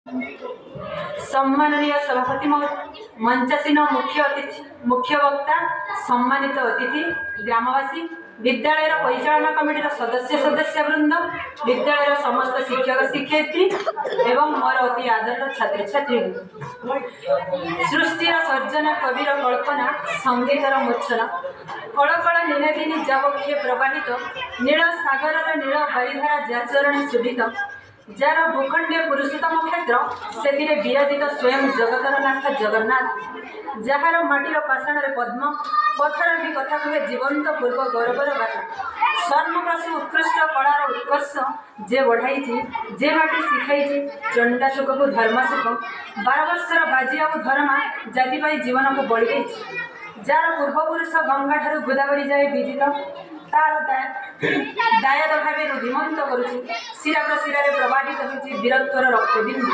ସମ୍ମାନନୀୟ ସଭାପତି ମହୋଦୟ, ମଞ୍ଚାସୀନ ମୁଖ୍ୟ ଅତିଥି, ମୁଖ୍ୟ ବକ୍ତା, ସମ୍ମାନିତ ଅତିଥି, ଗ୍ରାମବାସୀ, ବିଦ୍ୟାଳୟର ପରିଚାଳନା କମିଟିର ସଦସ୍ୟ ସଦସ୍ୟ ବୃନ୍ଦ, ବିଦ୍ୟାଳୟର ସମସ୍ତ ଶିକ୍ଷକ ଶିକ୍ଷୟିତ୍ରୀ ଏବଂ ମୋର ଅତି ଆଦରର ଛାତ୍ରଛାତ୍ରୀ। ସୃଷ୍ଟିର ସର୍ଜନା, କବିର କଳ୍ପନା, ସଙ୍ଗୀତର ମୂର୍ଚ୍ଛନା, କଳ କଳ ନିନାଦିନୀ ଯବକ୍ଷେ ପ୍ରବାହିତ, ନୀଳ ସାଗରର ନୀଳ ବାରିଧାରା ଯାଚରଣେ ଶୋଭିତ, ଯାର ଭୂଖଣ୍ଡେ ପୁରୁଷୋତ୍ତମ କ୍ଷେତ୍ର, ସେଥିରେ ବିରାଜିତ ସ୍ୱୟଂ ଜଗତର ନାଥ ଜଗନ୍ନାଥ, ଯାହାର ମାଟିର ପାଷାଣରେ ପଦ୍ମ, ପଥର ବି କଥା କୁହେ ଜୀବନ୍ତ ପୂର୍ବ ଗୌରବର ଗାଥା, ସ୍ୱର୍ଣ୍ଣପ୍ରସୁ ଉତ୍କୃଷ୍ଟ କଳାର ଉତ୍କର୍ଷ ଯେ ବଢ଼ାଇଛି, ଯେ ମାଟି ଶିଖାଇଛି ଚଣ୍ଡାଶୋକକୁ ଧର୍ମାଶୋକ, 12 ବର୍ଷର ବାଜି ଆଉ ଧରମା ଜାତି ପାଇଁ ଜୀବନକୁ ବଳି ଦେଇଛି, ଯାର ପୂର୍ବପୁରୁଷ ଗଙ୍ଗାଠାରୁ ଗୋଦାବରୀ ଯାଏ ବିଜିତ, ତାର ଦାୟାଦ ଭାବେ ରୁଧିମନ୍ତ କରୁଛି, ଶିରା ପ୍ରଶିରାରେ ପ୍ରବାହିତ ହେଉଛି ବୀରତ୍ୱର ରକ୍ତବିନ୍ଦୁ।